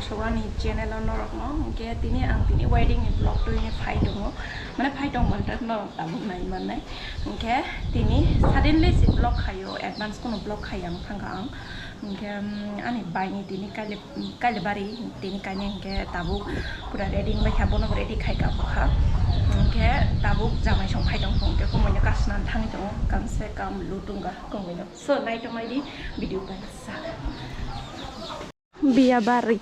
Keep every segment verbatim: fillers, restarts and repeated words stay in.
So ani channel o norok no, hwnkhe tini ang tini wedding ni vlog twi ni phai tongo, mane phai tong mantwk norok tabuk nai mannai, hwnkhe tini suddenly si vlog khaio, advance kono vlog khai ang thangkha ang, hwnkhe, um, ani bai ni tini kaile, kaile bari tini kainai hwnkhe tabuk pura ready wngbai kha, bono ready khai ka bwkha, hwnkhe tabuk jamai song phai tong, hwnkhe kumui no kasna thangwi tongo, kamse kam lutung ga kumui no, so nai tong nai di video bai sa. Biya bari.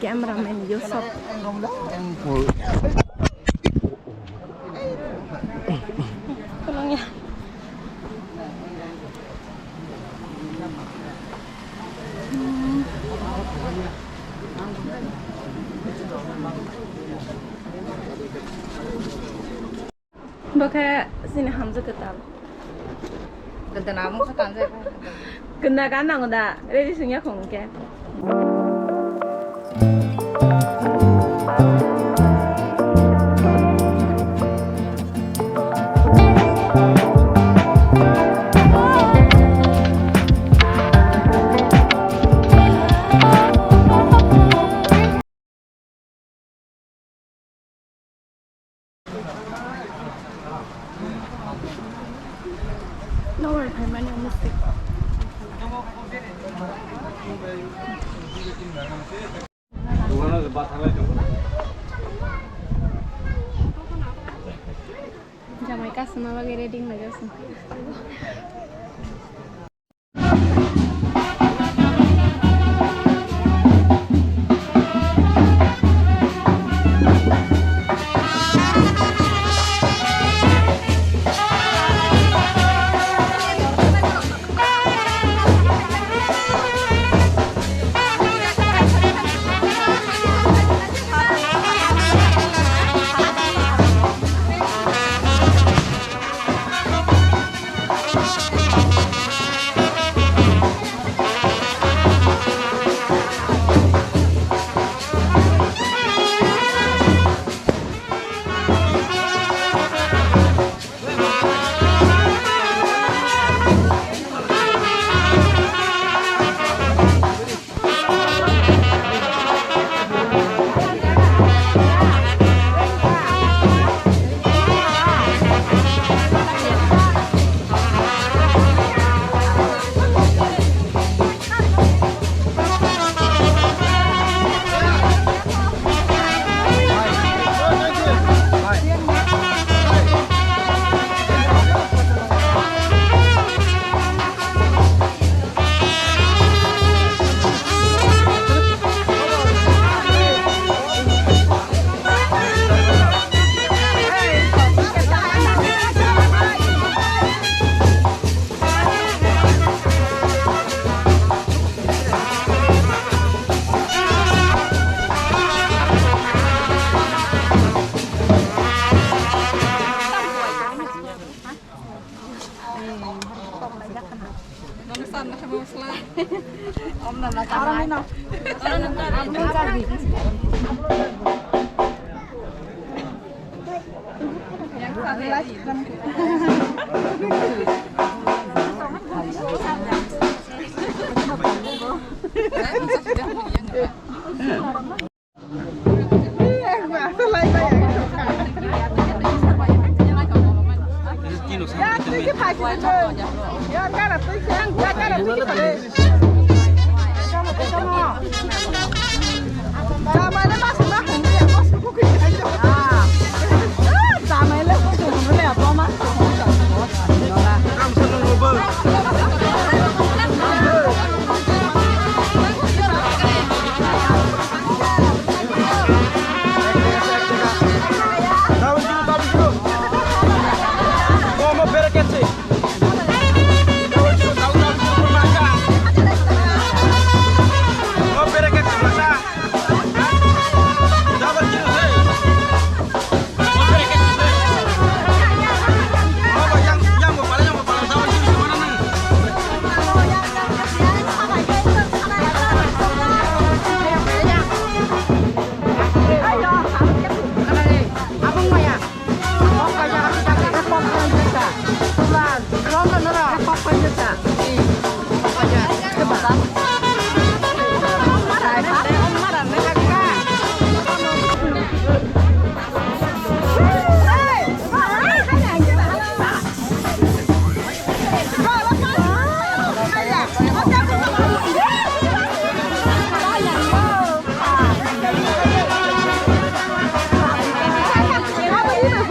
Cameraman Yusuf. Tolong ya. Bo khe chini hamjwk kwtal. Kwtal amo khe tanjak. Kwna gan nango da, ready swngya khong khe. Jamai kasuma bagwi ready wnglaijak se.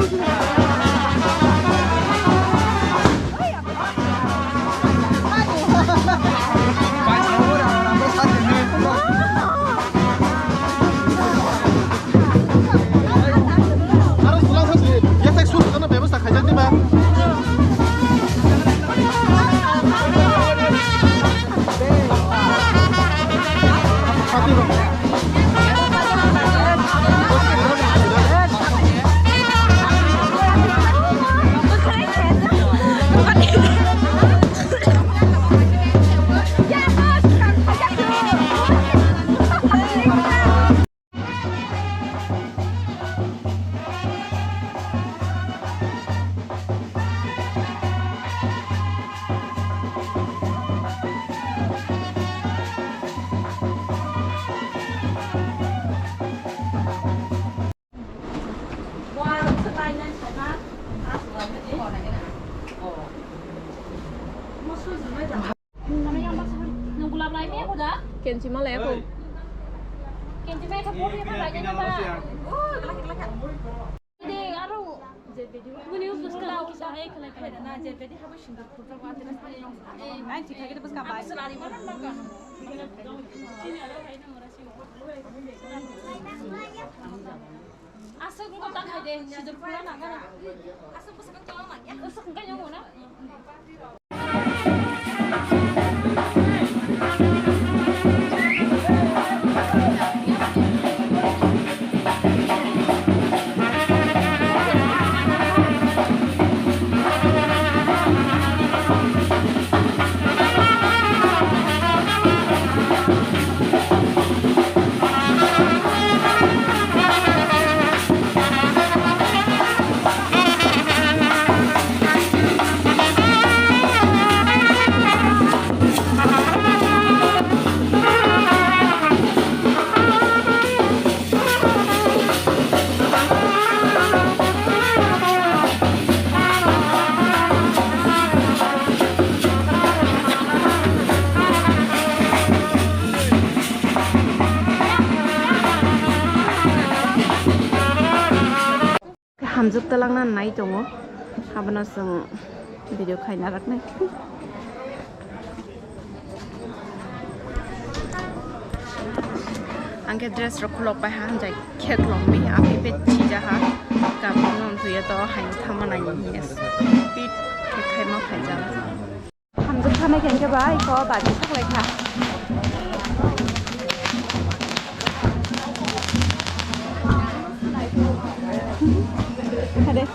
Aro sula sa yathai sur kana bebostha khaijak diba? Kenchi malai ako. Kenchi mai ka pori ma lai na ba. Aro. Aswk wngkha ta khai de, sidur phula nangkha. Aswk bwswk wngkha, aswk wngkha, nangkha na. Hamjwk twlangna nai tongo, abono chwng video khaina raknai. Ang khe dress rok khulok pai ha, hamjai khe khulok mi, ang khe pet chija ha, kapung no thwiya to haino thangma nai hinwi pit khe khaima phaijak. Hamjwk thanai khe hwnkhe bai ko bagi saklai kha. Hade.